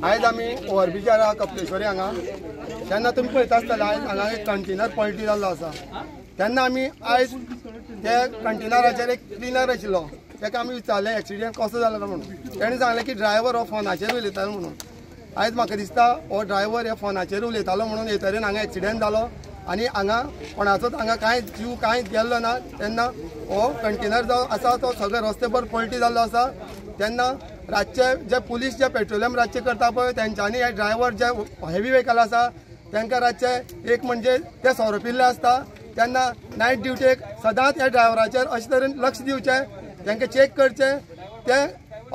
आयज आमी ओव्हरब्रिजार आहा कपलेश्वरी हांगा. तेन्ना तुमी पळयता आसतले आयज हांगा एक कंटेनर पलटी जाल्लो आसा. तेन्ना आमी आयज ते कंटेनराचेर एक क्लिनर आशिल्लो ताका आमी विचारलें एक्सिडेंट कसो जालो म्हणून. तेणें सांगलें की ड्रायव्हर हो फोनाचेर उलयतालो म्हणून. आयज म्हाका दिसता हो ड्रायव्हर हे फोनाचेर उलयतालो म्हणून हे तरेन हांगा एक्सिडेंट जालो आनी हांगा कोणाचोच हांगा कांय जीव कांय गेल्लो ना. तेन्ना हो कंटेनर जो आसा तो सगळे रस्तेभर पलटी जाल्लो आसा. तेन्ना रातचे जे पुलीस जे पेट्रोलियम रातचे करता पळय तेंच्यांनी हे ड्रायव्हर जे हेवी व्हेकल आसा तांकां रातचे एक म्हणजे ते सोरो पिल्ले आसता. तेन्ना नायट ड्युटेक सदांच ह्या ड्रायव्हराचेर अशे तरेन लक्ष दिवचें, तांकां चॅक करचें. ते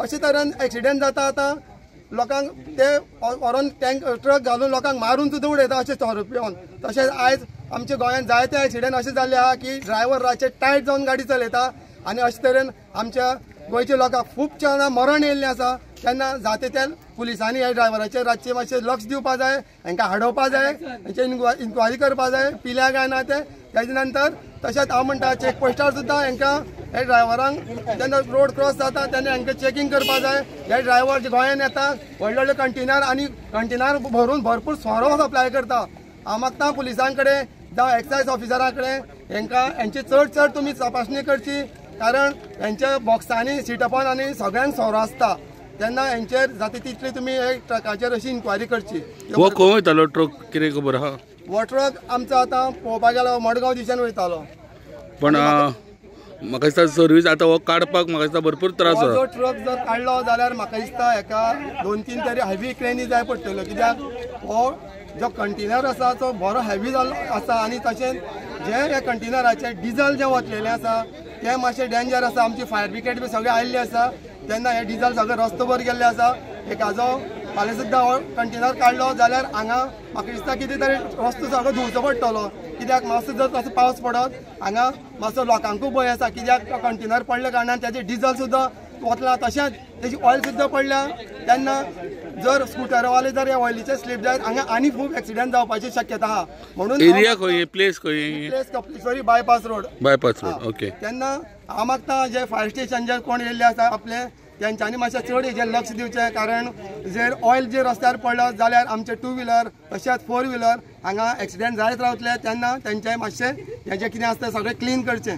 अशे तरेन एक्सिडेंट जाता आतां लोकांक ते व्हरोन टँक ट्रक घालून लोकांक मारून सुद्दां उडयता अशें सोरो पिवन. तशेंच आयज आमच्या गोंयांत जायते एक्सिडेंट अशें जाल्ले आहा की ड्रायव्हर रातचे टायट जावन गाडी चलयता आनी अशे तरेन आमच्या गोंयच्या लोकांक खूब जाणां मरण येयल्लें आसा. तेन्ना जाता त्या पुलिसांनी ह्या ड्रायव्हराचेर रातचें मातशें लक्ष दिवपा जाय, हांकां हाडोवपा जाय, हांचे इन्क्वायरी करपा जाय पिल्या काय ना ते. तेजे नंतर तशेंच हांव म्हणटा चॅकपोस्टार सुद्दां हांकां हे ड्रायव्हरांक जेन्ना रोड क्रॉस जाता तेन्ना हांकां चॅकिंग करपा जाय. हे ड्रायव्हर जे गोंयांत येता व्हडले व्हडले कंटेनर आनी कंटेनर भरून भरपूर सोरो सप्लाय करता. हांव मागता पुलिसां कडेन जावं एक्सायज ऑफिसरा कडेन हांकां हेंची चड चड तुमी तपासणी करची, कारण हेंच्या बॉक्सांनी सिटअपान आनी सगळ्यांक सोरो आसता. तेन्ना हेंचेर जाता तितली तुमी हे ट्रकाचेर अशी इन्क्वायरी करची. हो खंय वयतालो ट्रक कितें खबर आहा? हो ट्रक आमचो आतां पळोवपाक गेल्यार मडगांव दिशेन वयतालो. पण म्हाका दिसता सर्वीस आतां हो काडपाक म्हाका दिसता भरपूर त्रास जाता. जो ट्रक जर काडलो जाल्यार म्हाका दिसता हेका 2-3 तरी हेवी क्रेनी जाय पडटल्यो, कित्याक हो जो कंटेनर आसा तो बरो हेवी जाल्लो आसा आनी तशेंच जे ह्या कंटेनराचें डिजल जें वतलेलें आसा तें मातशें डेंजर आसा. आमची फायर ब्रिगेड बी सगळें आयिल्लें आसा तेन्ना हें डिजल सगळें रस्तो भर गेल्लें आसा. एकाजो फाल्यां सुद्दां हो कंटेनर काडलो जाल्यार हांगा म्हाका दिसता कितें तरी रस्तो सगळो धुवचो पडटलो, कित्याक मातसो जर तसो पावस पडत हांगा मातसो लोकांकूय भंय आसा, कित्याक कंटेनर पडल्या कारणान तेजें डिजल सुद्दां वतलां तशेंच तेजी ऑयल सुद्दां पडल्या. तेन्ना जर स्कुटरवाले जर ह्या ऑयलीचे स्लीप जायत हांगा आनी खूब एक्सिडेंट जावपाची शक्यता आहा. म्हणून एरिया खंय, प्लेस खंय? Place Kapleshwari bypass road. Bypass road, okay. तेन्ना हांव मागता जे फायर स्टेशन जे कोण येयल्ले आसा आपले तेंच्यांनी मातशें चड हेजेर लक्ष दिवचें, कारण जर ऑयल जे रस्त्यार पडलो जाल्यार आमचे 2 व्हिलर तशेंच 4 व्हिलर हांगा एक्सिडेंट जायत रावतले. तेन्ना तेंचें मातशें हेजें कितें आसता सगळें क्लीन करचें.